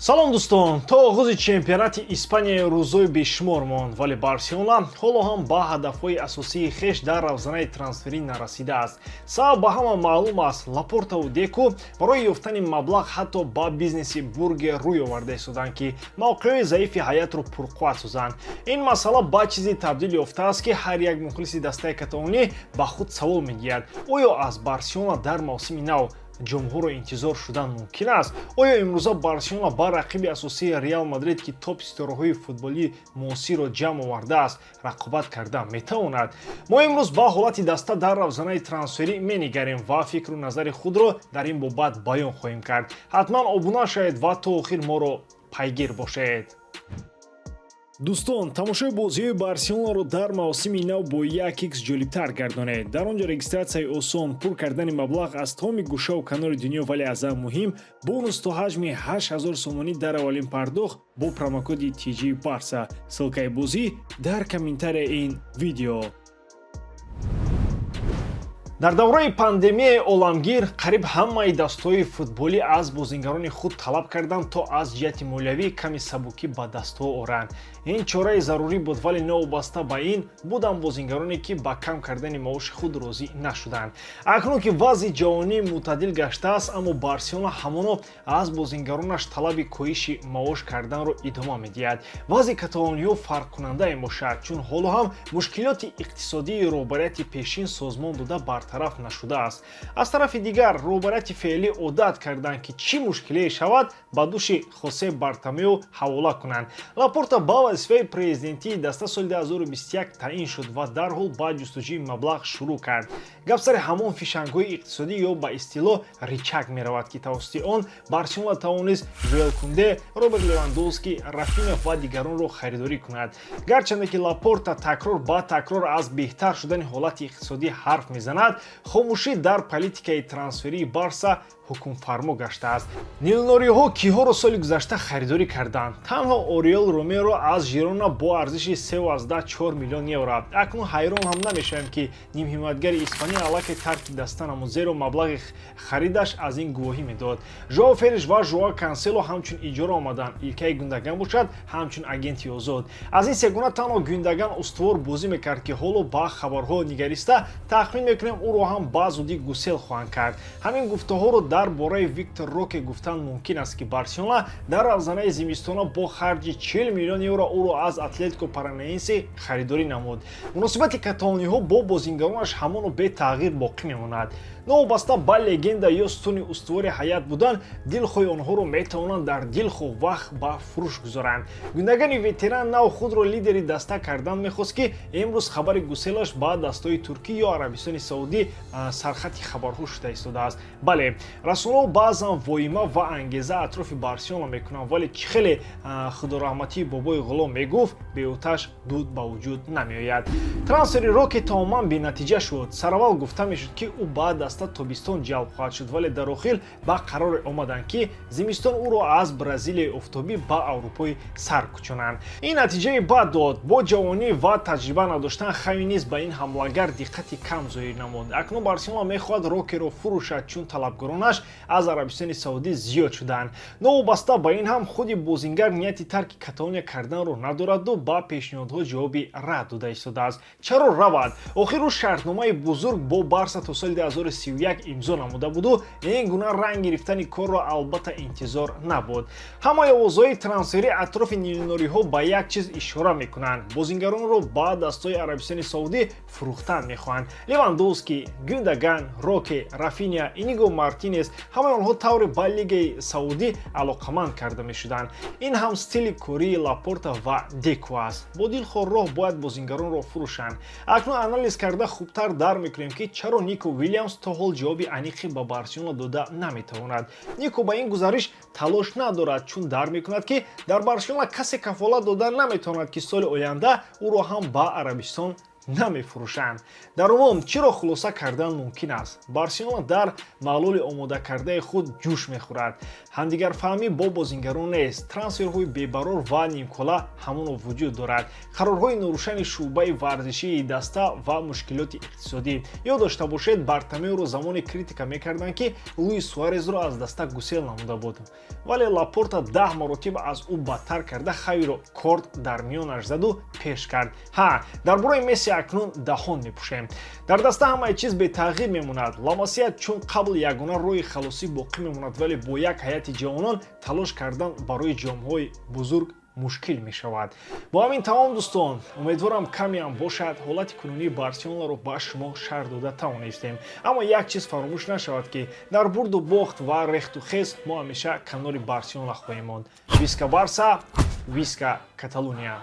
Салом, дӯстон! То оғози чемпионати Испания рӯзҳои бешумор монд, вале Барселона ҳоло ҳам ба ҳадафҳои асосии хеш дар равзанаи трансферӣ нарасидааст. Сабаб ба ҳама маълум аст: Лапортаву Деку барои ёфтани маблағ ҳатто ба бизнеси бургер рӯй оварда истоданд, ки мавқеъҳои заифи ҳайатро пурқувват созанд. Ин масъала ба чизе табдил ёфтааст, ки ҳар як мухлиси дастаи каталонӣ ба худ савол медиҳад: оё аз Барселона дар мавсими нав ҷомҳоро интизор шудан мумкин аст? Оё имрӯза Барселона ба рақиби асосии Реал Мадрид, ки топ ситораҳои футболии муосирро ҷамъ овардааст, рақобат карда метавонад? Мо имрӯз ба ҳолати даста дар равзанаи трансферӣ менигарем ва фикру назари худро дар ин бобат баён хоҳем кард. Ҳатман обуна шавед ва то охир моро пайгир бошед. Дӯстон, тамошои бозиҳои Барселонаро дар мавсими нав бо 1x ҷолибтар гардонед. Дар он ҷо регистратсияи осон, пур кардани маблағ аз тамоми гӯшаву канори дунё, вале аз ҳама муҳим, бонус то ҳаҷми 8000 сомонӣ дар аввалин пардохт бо промокоди TG Барса. Ссылкаи бозӣ дар комментарияи ин видео. Дар давраи пандемияи оламгир қариб ҳамаи дастҳои футболӣ аз бозингарони худ талаб карданд, то аз ҷиҳати молиявӣ ками сабукӣ ба дастҳо оранд. Ин чораи зарурӣ буд, вале новобаста ба ин буданд бозингароне, ки ба кам кардани маоши худ розӣ нашуданд. Акнун ки вазъи ҷаҳонӣ мӯътадил гаштааст, аммо Барселона ҳамоно аз бозингаронаш талаби коҳиши маош карданро идома медиҳад. Вазъи каталониҳо фарқкунандае мебошад, чун ҳоло ҳам мушкилоти иқтисодии роҳбарияти пешин созмон дода бартараф нашудааст. Аз тарафи дигар, роҳбарияти феълӣ одат карданд, ки чӣ мушкилие шавад, ба дӯши Хосе Бартомеу ҳавола кунанд. Лапорта ба вазифаи президентии даста соли 2021 таъин шуд ва дарҳол ба ҷустуҷӯи маблағ шурӯъ кард. Гап сари ҳамон фишангҳои иқтисодӣ ё ба истилоҳ рычаг меравад, ки тавассути он Барселона тавонист Жюл Кунде, Роберт Левандовски, Рафиня ва дигаронро харидорӣ кунад. Гарчанде ки Лапорта такрор ба такрор аз беҳтар шудани ҳолати иқтисодӣ ҳарф мезанад, хомӯшӣ дар политикаи трансферии Барса ҳукмфармо гаштааст. Нилнориҳо киҳоро соли гузашта харидорӣ карданд? Танҳо Ориол Ромеро аз Жирона бо арзиши 3,4 миллион евро. Акнун ҳайрон ҳам намешавем, ки нимҳимоятгари Испания аллакай тарки даста намуд, зеро маблағи харидаш аз ин гувоҳӣ медод. Жоао Фелиш ва Жоао Кансело ҳамчун иҷора омаданд, Илкаи Гюндоган бошад, ҳамчун агенти озод. Аз ин сегона танҳо Гюндоган устувор бозӣ мекард, ки ҳоло ба хабарҳо нигариста тахмин мекунем, ӯро ҳам ба зудӣ гусел хоҳанд кард. Ҳамин гуфтаҳоро дар бораи Виктор Роке гуфтан мумкин аст, ки Барселона дар равзанаи зимистона бо харҷи 40 миллион евро ӯро аз Атлетико Паранаенсе харидорӣ намуд. Муносибати каталониҳо бо бозингаронаш ҳамоно бетағйир боқӣ мемонад. Новобаста ба легенда ё сутуни устувори ҳайат будан, дилхоҳи онҳоро метавонанд дар дилхоҳ вақт ба фурӯш гузоранд. Гюндогани ветеран нав худро лидери даста кардан мехост, ки имрӯз хабари гуселаш ба дастҳои Туркӣ ё Арабистони Саудӣ сархати хабарҳо шуда истодааст. Бале, расонаҳо баъзан воима ва ангеза атрофи Барселона мекунанд, вале чӣ хеле худораҳматии бобои Ғулом мегуфт, беоташ дуд ба вуҷуд намеояд. Трансфери Роке тамоман бенатиҷа шуд. Сараввал гуфта мешуд, ки ӯ ба даста тобистон ҷалб хоҳад шуд, вале дар охир ба қароре омаданд, ки зимистон ӯро аз Бразилияи офтобӣ ба Аврупои сар кӯчонанд. Ин натиҷаи бад дод. Бо ҷавонӣ ва таҷриба надоштан Хави низ ба ин ҳамлагар диққати кам зоҳир намуд. Акнун Барселона мехоҳад Рокеро фурӯшад, чун талабгаронаш аз Арабистони Саудӣ зиёд шуданд. Новобаста ба ин ҳам худи бозингар нияти тарки Каталония карданро надораду ба пешниҳодҳо ҷавоби рад дода истодааст. Чаро равад? Охир ӯ шартномаи бузург бо Барса то соли 2031 имзо намуда буду ин гуна ранг гирифтани корро албатта интизор набуд. Ҳамаи овозҳои трансферӣ атрофи нилнориҳо ба як чиз ишора мекунанд: бозингаронро ба дастҳои Арабистони Саудӣ фурӯхтан мехоҳанд. Левандовски, Гюндаган, Роке, Рафиня, Иниго Мартинес — ҳамаи онҳо тавре ба Лигаи Саудӣ алоқаманд карда мешуданд. Ин ҳам стили кории Лапорта ва Деко аст: бо дилхоҳ роҳ бояд бозингаронро фурӯшанд. Акнун анализ карда хубтар дар мекунем, ки чаро Нико Вилямс то ҳол ҷавоби аниқӣ ба Барселона дода наметавонад. Нико ба ин гузариш талош надорад, чун дар мекунад, ки дар Барселона касе кафолат дода наметавонад, ки соли оянда ӯро ҳам ба Арабистон Намефурӯшанд. Дар умум, чиро хулоса кардан мумкин аст? Барселона дар маҳлули омодакардаи худ ҷӯш мехӯрад. Ҳамдигарфаҳмӣ бо бозингарон нест, трансферҳои бебарор ва нимкола ҳамоно вуҷуд дорад, қарорҳои норӯшани шӯъбаи варзишии даста ва мушкилоти иқтисодӣ. Ёд дошта бошед, Бартомеуро замоне критика мекарданд, ки Луис Суарезро аз даста гусел намуда буд, вале Лапорта 10 маротиба аз ӯ бадтар карда, Хавиро корд дар миёнаш заду пеш кард. Ҳа, дар бораи Месси акнун даҳон мепӯшем. Дар даста ҳамаи чиз бетағйир мемонад. Ламасия чун қабл ягона роҳи халосӣ боқӣ мемонад, вале бо як ҳайати ҷавонон талош кардан барои ҷомҳои бузург мушкил мешавад. Бо ҳамин тамом, дӯстон. Умедворам, камеам бошад, ҳолати кунунии Барселонаро ба шумо шарҳ дода тавонистем. Аммо як чиз фаромӯш нашавад, ки дар бурду бохт ва рехту хез мо ҳамеша канори Барселона хоҳем монд. Виска Барса, виска Каталуния!